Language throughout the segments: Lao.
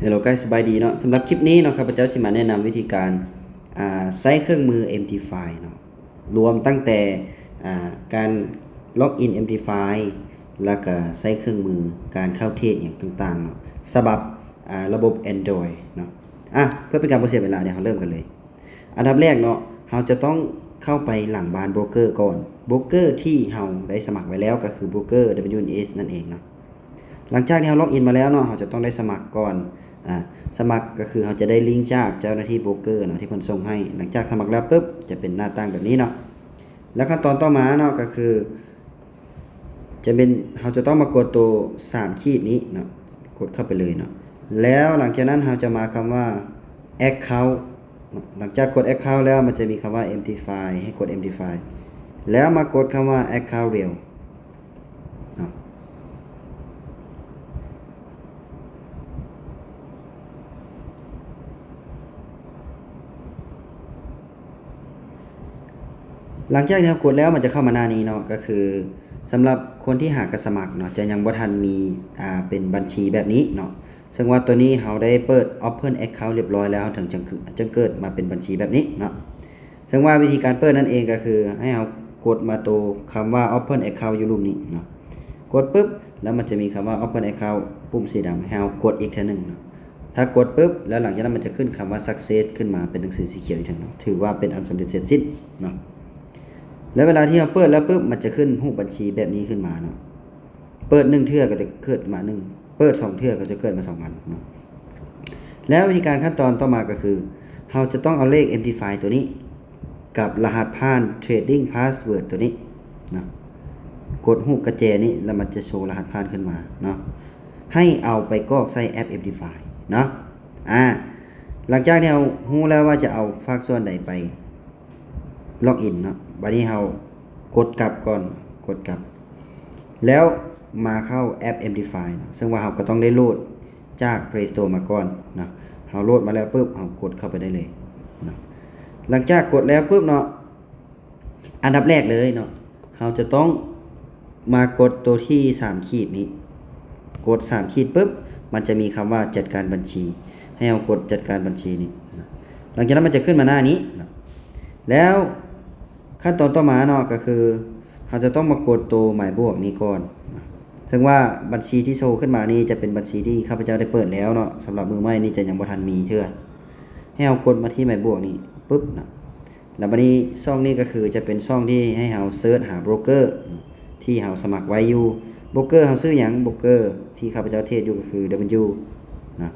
Hello guys ສະບາຍດີເນາະ. ສຳລັບຄລິບນີ້ເນາະ ຂ້າພະເຈົ້າຊິມາແນະນຳວິທີການ ອ່າ ໃຊ້ເຄື່ອງມື MT-Find ເນາະ ລວມຕັ້ງແຕ່ ອ່າ ການ login MT-Find ແລ້ວກະໃຊ້ເຄື່ອງມືການເຂົ້າເທຣດຫຍັງຕ່າງໆເນາະ ສະບັບ ອ່າ ລະບົບ Android ເນາະ. ອ່ະ ເພື່ອເປັນການບໍ່ເສຍເວລາ ດຽວເຮົາເລີ່ມກັນເລີຍ. ອັນດັບແລກເນາະ ເຮົາຈະຕ້ອງເຂົ້າໄປຫຼັງບ້ານໂບຣກເກີກ່ອນ. ໂບຣກເກີທີ່ເຮົາໄດ້ສະໝັກໄວ້ແລ້ວກໍຄືໂບຣກເກີ WNS ນັ້ນເອງເນາະ. ຫຼັງຈາກທີ່ເຮົາ login ມາແລ້ວເນາະ ເຮົາຈະຕ້ອງໄດ້ສະໝັກກ່ອນ. ອາ ສະໝັກກໍຄືເຮົາຈະໄດ້ລິງຈາກເຈົ້າໜ້າທີ່ໂບຣກເກີເນາະ ທີ່ເພິ່ນສົ່ງໃຫ້. ຫຼັງຈາກສະໝັກແລ້ວປຶບ ຈະເປັນໜ້າຕ່າງແບບນີ້ເນາະ. ແລ້ວຂັ້ນຕອນຕໍ່ມາເນາະ ກໍຄື ຈະເປັນ ເຮົາຈະຕ້ອງມາກົດໂຕສາມຂີດນີ້ເນາະ ກົດເຂົ້າໄປເລີຍເນາະ. ແລ້ວຫຼັງຈາກນັ້ນເຮົາຈະມາຄຳວ່າ Account ເນາະ. ຫຼັງຈາກກົດ Account ແລ້ວ ມັນຈະມີຄຳວ່າ MT-Find ໃຫ້ກົດ MT-Find ແລ້ວມາກົດຄຳວ່າ Account Reel ເນາະ. ຫຼັງຈາກທີ່ເຮົາກົດແລ້ວ ມັນຈະເຂົ້າມາໜ້ານີ້ເນາະ ກໍຄືສຳລັບຄົນທີ່ຫາກະສະໝັກເນາະ ຈະຍັງບໍ່ທັນມີ ອ່າ ເປັນບັນຊີແບບນີ້ເນາະ. ເຊິ່ງວ່າໂຕນີ້ເຮົາໄດ້ເປີດ Open Account ຮຽບຮ້ອຍແລ້ວ ເຮົາເຖິງ ຈຶ່ງ ຈຶ່ງເກີດມາເປັນບັນຊີແບບນີ້ເນາະ. ເຊິ່ງວ່າວິທີການເປີດນັ້ນເອງກໍຄືໃຫ້ເຮົາກົດມາໂຕຄຳວ່າ Open Account ຢູ່ລຸ່ມນີ້ເນາະ. ກົດປຶບ ແລ້ວມັນຈະມີຄຳວ່າ Open Account ປຸ່ມສີດຳ ໃຫ້ເຮົາກົດອີກເທື່ອໜຶ່ງເນາະ. ຖ້າກົດປຶບ ແລ້ວຫຼັງຈາກນັ້ນມັນຈະຂຶ້ນຄຳວ່າ Success ຂຶ້ນມາເປັນໜັງສືສີຂຽວຢູ່ເທິງເນາະ ຖືວ່າເປັນອັນສຳເລັດເສັດສິ້ນເນາະ. ແລ້ວເວລາທີ່ເຮົາເປີດແລ້ວປຶບ ມັນຈະຂຶ້ນຮູບບັນຊີແບບນີ້ຂຶ້ນມາເນາະ. ເປີດໜຶ່ງເທື່ອກໍຈະເກີດມາໜຶ່ງ ເປີດສອງເທື່ອກໍຈະເກີດມາສອງອັນເນາະ. ແລ້ວວິທີການຂັ້ນຕອນຕໍ່ມາກໍຄື ເຮົາຈະຕ້ອງເອົາເລກ MT-Find ຕົວນີ້ ກັບລະຫັດຜ່ານ Trading Password ຕົວນີ້ເນາະ ກົດຮູບກະແຈນີ້ ແລ້ວມັນຈະໂຊລະຫັດຜ່ານຂຶ້ນມາເນາະ ໃຫ້ເອົາໄປກອກໃສ່ແອັບ MT-Find ເນາະ. ອາ ຫຼັງຈາກທີ່ເຮົາຮູ້ແລ້ວວ່າຈະເອົາພາກສ່ວນໃດໄປ login ເນາະ ບາດນີ້ເຮົາກົດກັບກ່ອນ ກົດກັບ ແລ້ວມາເຂົ້າແອັບ MT-Find ເນາະ ເຊິ່ງວ່າເຮົາກໍຕ້ອງໄດ້ໂຫຼດຈາກ Play Store ມາກ່ອນເນາະ. ເຮົາໂຫຼດມາແລ້ວປຶບ ເຮົາກົດເຂົ້າໄປໄດ້ເລີຍເນາະ. ຫຼັງຈາກກົດແລ້ວປຶບເນາະ ອັນດັບແລກເລີຍເນາະ ເຮົາຈະຕ້ອງມາກົດໂຕທີ່ສາມຂີດນີ້ ກົດສາມຂີດປຶບ ມັນຈະມີຄຳວ່າຈັດການບັນຊີ ໃຫ້ເຮົາກົດຈັດການບັນຊີນີ້ເນາະ. ຫຼັງຈາກນັ້ນມັນຈະຂຶ້ນມາໜ້ານີ້ເນາະ ແລ້ວ ຂັ້ນຕອນຕໍ່ມາເນາະ ກໍຄືເຮົາຈະຕ້ອງມາກົດໂຕໝາຍບວກນີ້ກ່ອນເນາະ. ເຊິ່ງວ່າບັນຊີທີ່ໂຊຂຶ້ນມານີ້ຈະເປັນບັນຊີທີ່ຂ້າພະເຈົ້າໄດ້ເປີດແລ້ວເນາະ ສຳລັບມືໃໝ່ນີ້ຈະຍັງບໍ່ທັນມີເທື່ອ. ໃຫ້ເຮົາກົດມາທີ່ໝາຍບວກນີ້ປຶບເນາະ ແລ້ວບັດນີ້ຊ່ອງນີ້ກໍຄືຈະເປັນຊ່ອງທີ່ໃຫ້ເຮົາເສີດຫາໂບຣກເກີທີ່ເຮົາສະໝັກໄວ້ຢູ່. ໂບຣກເກີເຮົາຊື່ຫຍັງ? ໂບຣກເກີທີ່ຂ້າພະເຈົ້າເທຣດຢູ່ກໍຄື W ເນາະ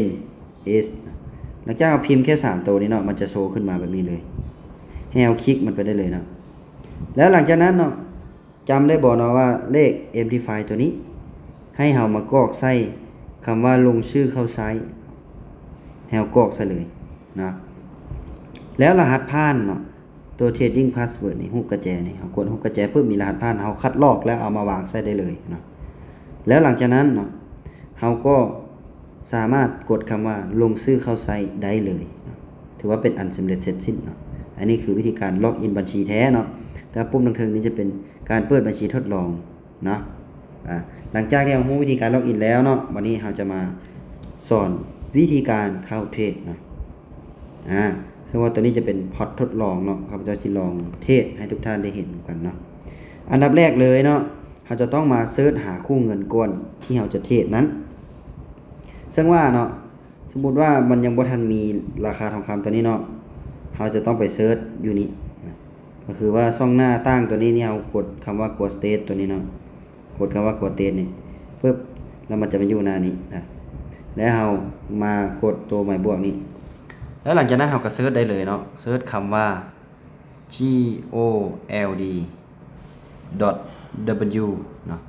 N S ນະ. ຫຼັງຈາກເຮົາພິມແຄ່ສາມໂຕນີ້ເນາະ ມັນຈະໂຊຂຶ້ນມາແບບນີ້ເລີຍ ໃຫ້ເຮົາຄລິກມັນໄປໄດ້ເລີຍເນາະ. ແລ້ວຫຼັງຈາກນັ້ນເນາະ ຈຳໄດ້ບໍ່ເນາະວ່າເລກ MT-Find ຕົວນີ້ ໃຫ້ເຮົາມາກອກໃສ່ຄຳວ່າລົງຊື່ເຂົ້າໃຊ້ ໃຫ້ເຮົາກອກໃສ່ເລີຍນະ. ແລ້ວລະຫັດຜ່ານເນາະ ຕົວ Trading Password ນີ້ ຮູບກະແຈນີ້ ເຮົາກົດຮູບກະແຈປຶບ ມີລະຫັດຜ່ານ ເຮົາຄັດລອກແລ້ວເອົາມາວາງໃສ່ໄດ້ເລີຍເນາະ. ແລ້ວຫຼັງຈາກນັ້ນເນາະ ເຮົາກໍສາມາດກົດຄຳວ່າລົງຊື່ເຂົ້າໃຊ້ໄດ້ເລີຍເນາະ ຖືວ່າເປັນອັນສຳເລັດເສັດສິ້ນເນາະ. ອັນນີ້ຄືວິທີການ login ບັນຊີແທ້ເນາະ ແຕ່ວ່າປຸ່ມທາງເທິງນີ້ຈະເປັນການເປີດບັນຊີທົດລອງເນາະ. ອາ ຫຼັງຈາກທີ່ເຮົາຮູ້ວິທີການ login ແລ້ວເນາະ ບັດນີ້ເຮົາຈະມາສອນວິທີການເຂົ້າເທຣດເນາະ. ອາ ເຊິ່ງວ່າຕົວນີ້ຈະເປັນພອດທົດລອງເນາະ ຂ້າພະເຈົ້າຊິລອງເທຣດໃຫ້ທຸກທ່ານໄດ້ເຫັນນຳກັນເນາະ. ອັນດັບແລກເລີຍເນາະ ເຮົາຈະຕ້ອງມາເສີດຫາຄູ່ເງິນກ່ອນທີ່ເຮົາຈະເທຣດນັ້ນ. ເຊິ່ງວ່າເນາະ ສົມມຸດວ່າມັນຍັງບໍ່ທັນມີລາຄາທອງຄຳຕົວນີ້ເນາະ ເຮົາຈະຕ້ອງໄປເສີດຢູ່ນີ້ນະ ກໍຄືວ່າຊ່ອງໜ້າຕ່າງຕົວນີ້ນີ້ ເຮົາກົດຄຳວ່າ Quote State ຕົວນີ້ເນາະ ກົດຄຳວ່າ Quote State ນີ້ປຶບ ແລ້ວມັນຈະມາຢູ່ໜ້ານີ້ນະ ແລ້ວເຮົາມາກົດຕົວໝາຍບວກນີ້ ແລ້ວຫຼັງຈາກນັ້ນເຮົາກໍເສີດໄດ້ເລີຍເນາະ ເສີດຄຳວ່າ G O L D dot W ເນາະ.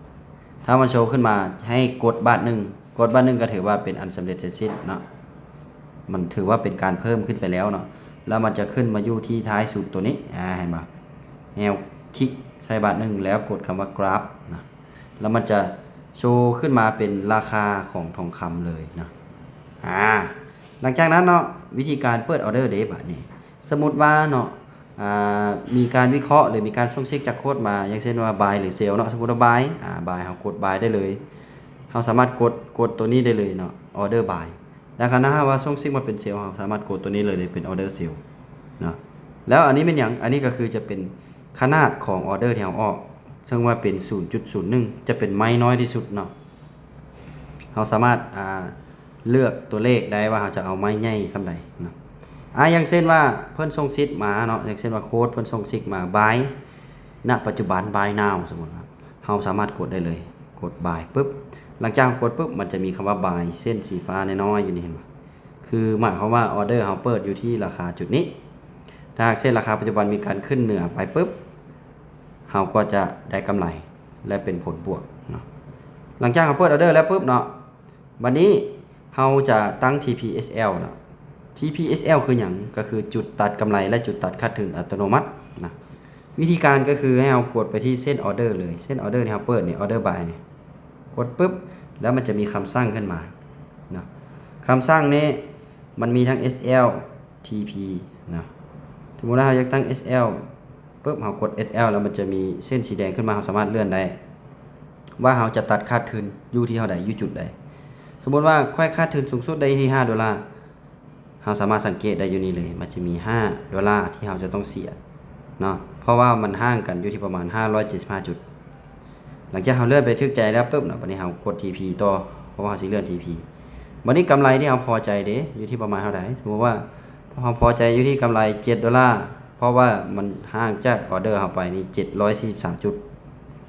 ຖ້າມັນໂຊຂຶ້ນມາໃຫ້ກົດບາດໜຶ່ງ ກົດບາດໜຶ່ງກໍຖືວ່າເປັນອັນສຳເລັດເສັດສິ້ນເນາະ ມັນຖືວ່າເປັນການເພີ່ມຂຶ້ນໄປແລ້ວເນາະ. ແລ້ວມັນຈະຂຶ້ນມາຢູ່ທີ່ທ້າຍສຸດຕົວນີ້ ອາ ເຫັນບໍ່ ໃຫ້ເຮົາຄລິກໃສ່ບາດໜຶ່ງ ແລ້ວກົດຄຳວ່າ Graph ນະ ແລ້ວມັນຈະໂຊຂຶ້ນມາເປັນລາຄາຂອງທອງຄຳເລີຍເນາະ. ອາ ຫຼັງຈາກນັ້ນເນາະ ວິທີການເປີດອອເດີເດ ບາດນີ້ ສົມມຸດວ່າເນາະ ອາ ມີການວິເຄາະ ຫຼື ມີການສົ່ງເຊັກຈາກໂຄດມາ ຢ່າງເຊັ່ນວ່າ Buy ຫຼື Sell ເນາະ ສົມມຸດວ່າ Buy ອາ Buy ເຮົາກົດ Buy ໄດ້ເລີຍ. ເຮົາສາມາດກົດ ກົດໂຕນີ້ໄດ້ເລີຍເນາະ order buy ແລ້ວຄັນຖ້າຫາກວ່າສົ່ງຊິກມາເປັນເຊວ ເຮົາສາມາດກົດໂຕນີ້ເລີຍເດ້ ເປັນ order sell ເນາະ. ແລ້ວອັນນີ້ແມ່ນຫຍັງ? ອັນນີ້ກໍຄືຈະເປັນຂະໜາດຂອງ order ທີ່ເຮົາອອກ ເຊິ່ງວ່າເປັນສູນຈຸດສູນໜຶ່ງ ຈະເປັນໄມ້ນ້ອຍທີ່ສຸດເນາະ. ເຮົາສາມາດ ອ່າ ເລືອກຕົວເລກໄດ້ວ່າເຮົາຈະເອົາໄມ້ໃຫຍ່ສ່ຳໃດເນາະ. ອ່າ ຢ່າງເຊັ່ນວ່າເພິ່ນສົ່ງຊິກມາເນາະ ຢ່າງເຊັ່ນວ່າໂຄດເພິ່ນສົ່ງຊິກມາ buy ນະປັດຈຸບັນ buy now ສົມມຸດວ່າ ເຮົາສາມາດກົດໄດ້ເລີຍ ກົດ buy ປຶບ ຫຼັງຈາກເຮົາກົດປຶບ ມັນຈະມີຄຳວ່າ buy ເສັ້ນສີຟ້ານ້ອຍໆຢູ່ນີ້ ເຫັນບໍ່? ຄືໝາຍຄວາມວ່າ order ເຮົາເປີດຢູ່ທີ່ລາຄາຈຸດນີ້ ຖ້າຫາກເສັ້ນລາຄາປັດຈຸບັນມີການຂຶ້ນເໜືອໄປປຶບ ເຮົາກໍຈະໄດ້ກຳໄລ ແລະ ເປັນຜົນບວກເນາະ. ຫຼັງຈາກເຮົາເປີດ order ແລ້ວປຶບເນາະ ບັດນີ້ເຮົາຈະຕັ້ງ TPSL ເນາະ. TPSL ຄືຫຍັງ? ກໍຄືຈຸດຕັດກຳໄລ ແລະ ຈຸດຕັດຂາດທຶນອັດຕະໂນມັດນະ. ວິທີການກໍຄືໃຫ້ເຮົາກົດໄປທີ່ເສັ້ນ order ເລີຍ ເສັ້ນ order ທີ່ເຮົາເປີດນີ້ order buy ນີ້ ກົດປຶບ ແລ້ວມັນຈະມີຄຳສັ່ງຂຶ້ນມາເນາະ. ຄຳສັ່ງນີ້ມັນມີທັງ SL TP ເນາະ. ສົມມຸດວ່າເຮົາຢາກຕັ້ງ SL ປຶບ ເຮົາກົດ SL ແລ້ວມັນຈະມີເສັ້ນສີແດງຂຶ້ນມາ ເຮົາສາມາດເລື່ອນໄດ້ວ່າເຮົາຈະຕັດຂາດທຶນຢູ່ທີ່ເທົ່າໃດ ຢູ່ຈຸດໃດ. ສົມມຸດວ່າຂ້ອຍຂາດທຶນສູງສຸດໄດ້ທີ່ຫ້າໂດລາ ເຮົາສາມາດສັງເກດໄດ້ຢູ່ນີ້ເລີຍ ມັນຈະມີຫ້າໂດລາທີ່ເຮົາຈະຕ້ອງເສຍເນາະ ເພາະວ່າມັນຫ່າງກັນຢູ່ທີ່ປະມານຫ້າຮ້ອຍເຈັດສິບຫ້າຈຸດ. ຫຼັງຈາກເຮົາເລື່ອນໄປຖືກໃຈແລ້ວປຶບເນາະ ບັດນີ້ເຮົາກົດ TP ຕໍ່ ເພາະວ່າເຮົາຊິເລື່ອນ TP. ບັດນີ້ກຳໄລທີ່ເຮົາພໍໃຈເດ ຢູ່ທີ່ປະມານເທົ່າໃດ? ສົມມຸດວ່າເຮົາພໍໃຈຢູ່ທີ່ກຳໄລເຈັດໂດລາ ເພາະວ່າມັນຫ່າງຈາກ order ເຮົາໄປນີ້ເຈັດຮ້ອຍສີ່ສິບສາມຈຸດ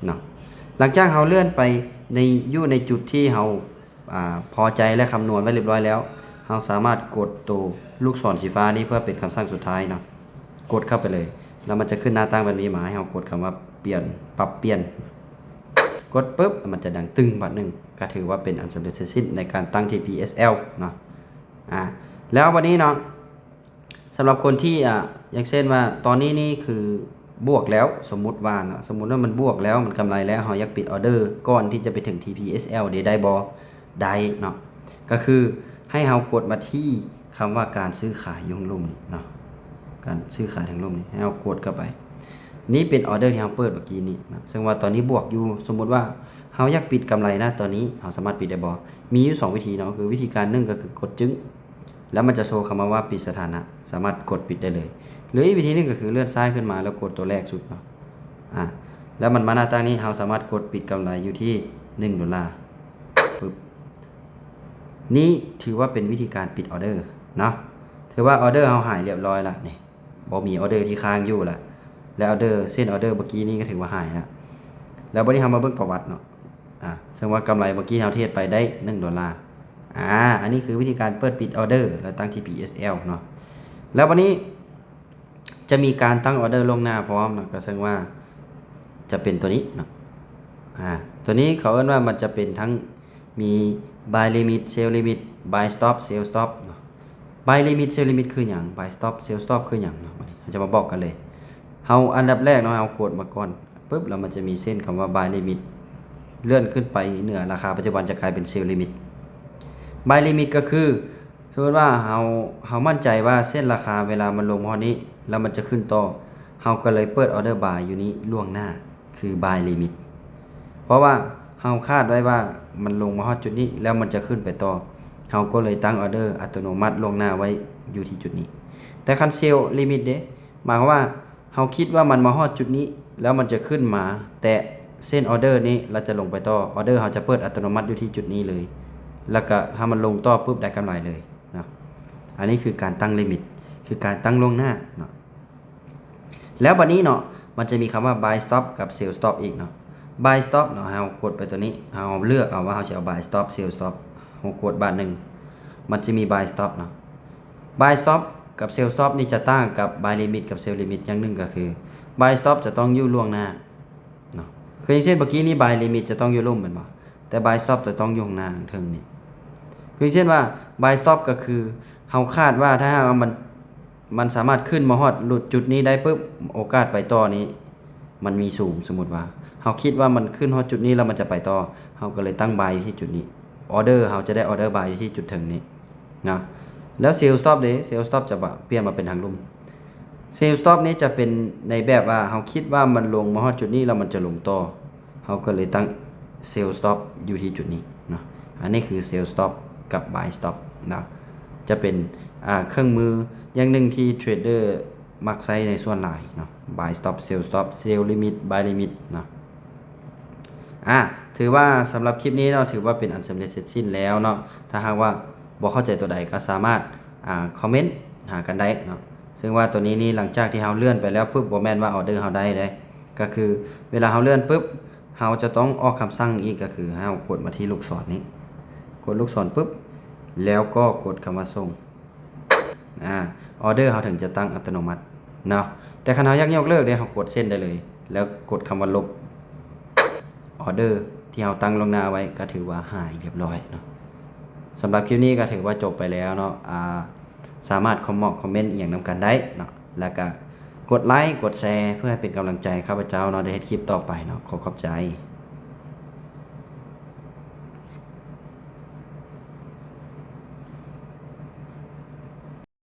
ເນາະ. ຫຼັງຈາກເຮົາເລື່ອນໄປໃນ ຢູ່ໃນຈຸດທີ່ເຮົາ ອ່າ ພໍໃຈ ແລະ ຄຳນວນໄວ້ລຽບຮ້ອຍແລ້ວ ເຮົາສາມາດກົດໂຕລູກສອນສີຟ້ານີ້ເພື່ອເປັນຄຳສັ່ງສຸດທ້າຍເນາະ ກົດເຂົ້າໄປເລີຍ ແລ້ວມັນຈະຂຶ້ນໜ້າຕ່າງແບບນີ້ມາ ໃຫ້ເຮົາກົດຄຳວ່າປ່ຽນ ປັບປ່ຽນ ກົດປຶບ ມັນຈະດັງຕຶ້ງບາດໜຶ່ງ ກໍຖືວ່າເປັນອັນສຳເລັດເສັດສິ້ນໃນການຕັ້ງ TPSL ເນາະ. ອ່າ ແລ້ວບັດນີ້ເນາະ ສຳລັບຄົນທີ່ ອ່າ ຢ່າງເຊັ່ນວ່າຕອນນີ້ນີ້ຄືບວກແລ້ວ ສົມມຸດວ່າເນາະ ສົມມຸດວ່າມັນບວກແລ້ວ ມັນກຳໄລແລ້ວ ເຮົາຢາກປິດ order ກ່ອນທີ່ຈະໄປເຖິງ TPSL ເດ ໄດ້ບໍ່? ໄດ້ເນາະ. ກໍຄືໃຫ້ເຮົາກົດມາທີ່ຄຳວ່າການຊື້ຂາຍຢູ່ທາງລຸ່ມນີ້ເນາະ ການຊື້ຂາຍທາງລຸ່ມນີ້ ໃຫ້ເຮົາກົດເຂົ້າໄປ. ນີ້ເປັນ order ທີ່ເຮົາເປີດເມື່ອກີ້ນີ້ເນາະ ເຊິ່ງວ່າຕອນນີ້ບວກຢູ່. ສົມມຸດວ່າເຮົາຢາກປິດກຳໄລນະຕອນນີ້ ເຮົາສາມາດປິດໄດ້ບໍ່? ມີຢູ່ສອງວິທີເນາະ ຄືວິທີການໜຶ່ງກໍຄືກົດຈຶ້ງ ແລ້ວມັນຈະໂຊຄຳມາວ່າປິດສະຖານະ ສາມາດກົດປິດໄດ້ເລີຍ. ຫຼືອີກວິທີໜຶ່ງກໍຄືເລື່ອນຊ້າຍຂຶ້ນມາ ແລ້ວກົດຕົວແລກສຸດເນາະ ອາ ແລ້ວມັນມາໜ້າຕ່າງນີ້ ເຮົາສາມາດກົດປິດກຳໄລຢູ່ທີ່ໜຶ່ງໂດລາ ປຶບ. ນີ້ຖືວ່າເປັນວິທີການປິດ order ເນາະ ຖືວ່າ order ເຮົາຫາຍລຽບຮ້ອຍລະນີ້ ບໍ່ມີ order ທີ່ຄ້າງຢູ່ລະ ແລະ order ເຊັ່ນ order ເມື່ອກີ້ນີ້ກໍຖືວ່າຫາຍລະ. ແລ້ວບັດນີ້ເຮົາມາເບິ່ງປະຫວັດເນາະ ອາ ເຊິ່ງວ່າກຳໄລເມື່ອກີ້ເຮົາເທຣດໄປໄດ້ໜຶ່ງໂດລາ. ອາ ອັນນີ້ຄືວິທີການເປີດປິດ order ແລ້ວຕັ້ງ TPSL ເນາະ. ແລ້ວບັດນີ້ຈະມີການຕັ້ງ order ລ່ວງໜ້າພ້ອມເນາະ ກໍເຊິ່ງວ່າຈະເປັນຕົວນີ້ເນາະ. ອາ ຕົວນີ້ເຂົາເອີ້ນວ່າມັນຈະເປັນທັງມີ buy limit sell limit buy stop sell stop ເນາະ. buy limit sell limit ຄືຫຍັງ? buy stop sell stop ຄືຫຍັງເນາະ? ບັດນີ້ເຮົາຈະມາບອກກັນເລີຍ. ເຮົາ ອັນດັບແລກເນາະ ເຮົາກົດມາກ່ອນປຶບ ແລ້ວມັນຈະມີເສັ້ນຄຳວ່າ buy limit ເລື່ອນຂຶ້ນໄປເໜືອລາຄາປັດຈຸບັນຈະກາຍເປັນ sell limit. buy limit ກໍຄື ສົມມຸດວ່າເຮົາ ເຮົາໝັ້ນໃຈວ່າເສັ້ນລາຄາເວລາມັນລົງມາຮອດນີ້ ແລ້ວມັນຈະຂຶ້ນຕໍ່ ເຮົາກໍເລີຍເປີດ order buy ຢູ່ນີ້ລ່ວງໜ້າ ຄື buy limit. ເພາະວ່າເຮົາຄາດໄວ້ວ່າມັນລົງມາຮອດຈຸດນີ້ ແລ້ວມັນຈະຂຶ້ນໄປຕໍ່ ເຮົາກໍເລີຍຕັ້ງ order ອັດຕະໂນມັດລ່ວງໜ້າໄວ້ຢູ່ທີ່ຈຸດນີ້. ແຕ່ຄັນ sell limit ເດ ໝາຍຄວາມວ່າເຮົາຄິດວ່າມັນມາຮອດຈຸດນີ້ ແລ້ວມັນຈະຂຶ້ນມາແຕະເສັ້ນ order ນີ້ ແລ້ວຈະລົງໄປຕໍ່ order ເຮົາຈະເປີດອັດຕະໂນມັດຢູ່ທີ່ຈຸດນີ້ເລີຍ ແລ້ວກໍຖ້າມັນລົງຕໍ່ປຶບໄດ້ກຳໄລເລີຍເນາະ. ອັນນີ້ຄືການຕັ້ງ limit ຄືການຕັ້ງລ່ວງໜ້າເນາະ. ແລ້ວບັດນີ້ເນາະ ມັນຈະມີຄຳວ່າ buy stop ກັບ sell stop ອີກເນາະ. buy stop ເນາະ ເຮົາກົດໄປຕົວນີ້ ເຮົາເລືອກເອົາວ່າເຮົາຊິເອົາ buy stop sell stop ເຮົາກົດບາດໜຶ່ງ ມັນຈະມີ buy stop ເນາະ. buy stop ກັບ sell stop ນີ້ຈະຕ່າງກັບ buy limit ກັບ sell limit ຢ່າງໜຶ່ງກໍຄື buy stop ຈະຕ້ອງຢູ່ລ່ວງໜ້າເນາະ. ຄືຢ່າງເຊັ່ນເມື່ອກີ້ນີ້ buy limit ຈະຕ້ອງຢູ່ລຸ່ມແມ່ນບໍ່? ແຕ່ buy stop ຈະຕ້ອງຢູ່ຂ້າງໜ້າເທິງນີ້. ຄືເຊັ່ນວ່າ buy stop ກໍຄືເຮົາຄາດວ່າຖ້າຫາກວ່າມັນ ມັນສາມາດຂຶ້ນມາຮອດຈຸດນີ້ໄດ້ປຶບ ໂອກາດໄປຕໍ່ນີ້ມັນມີສູງ. ສົມມຸດວ່າເຮົາຄິດວ່າມັນຂຶ້ນຮອດຈຸດນີ້ແລ້ວມັນຈະໄປຕໍ່ ເຮົາກໍເລີຍຕັ້ງ buy ຢູ່ທີ່ຈຸດນີ້ order ເຮົາຈະໄດ້ order buy ຢູ່ທີ່ຈຸດເທິງນີ້ເນາະ. ແລ້ວ sell stop ເດ sell stop ຈະປ່ຽນມາເປັນທາງລຸ່ມ. sell stop ນີ້ຈະເປັນໃນແບບວ່າເຮົາຄິດວ່າມັນລົງມາຮອດຈຸດນີ້ແລ້ວມັນຈະລົງຕໍ່ ເຮົາກໍເລີຍຕັ້ງ sell stop ຢູ່ທີ່ຈຸດນີ້ເນາ ອັນນີ້ຄື sell stop ກັບ buy stop ເນາະ ຈະເປັນ ອ່າ ເຄື່ອງມືຢ່າງໜຶ່ງທີ່ເທຣດເດີມັກໃຊ້ໃນສ່ວນຫຼາຍເນາະ buy stop sell stop sell limit buy limit ເນາະ. ອ່າ ຖືວ່າສຳລັບຄລິບນີ້ເນາະ ຖືວ່າເປັນອັນສຳເລັດເສັດສິ້ນແລ້ວເນາະ. ຖ້າຫາກວ່າບໍ່ເຂົ້າໃຈຕົວໃດກໍສາມາດ ອ່າ ຄອມເມັນຫາກັນໄດ້ເນາະ. ເຊິ່ງວ່າຕົວນີ້ນີ້ ຫຼັງຈາກທີ່ເຮົາເລື່ອນໄປແລ້ວປຶບ ບໍ່ແມ່ນວ່າອອເດີເຮົາໄດ້ເດ້ ກໍຄືເວລາເຮົາເລື່ອນປຶບ ເຮົາຈະຕ້ອງອອກຄຳສັ່ງອີກ ກໍຄືໃຫ້ເຮົາກົດມາທີ່ລູກສອນນີ້ ກົດລູກສອນປຶບ ແລ້ວກໍກົດຄຳວ່າສົ່ງ ອ່າ ອອເດີເຮົາເຖິງຈະຕັ້ງອັດຕະໂນມັດເນາະ. ແຕ່ຄັນເຮົາຢາກຍົກເລີກເດ້ ເຮົາກົດເຊັນໄດ້ເລີຍ ແລ້ວກົດຄຳວ່າລົບ ອອເດີທີ່ເຮົາຕັ້ງລ່ວງໜ້າໄວ້ກໍຖືວ່າຫາຍຮຽບຮ້ອຍເນາະ. ສຳລັບຄລິບນີ້ກໍຖືວ່າຈົບໄປແລ້ວເນາະ ອ່າ ສາມາດຄອມເມັນອີ່ຫຍັງນຳກັນໄດ້ເນາະ ແລ້ວກໍກົດໄລກົດແຊ ເພື່ອໃຫ້ເປັນກຳລັງໃຈຂ້າພະເຈົ້າເນາະ ໄດ້ເຮັດຄລິບຕໍ່ໄປເນາະ. ຂໍຂອບໃຈ.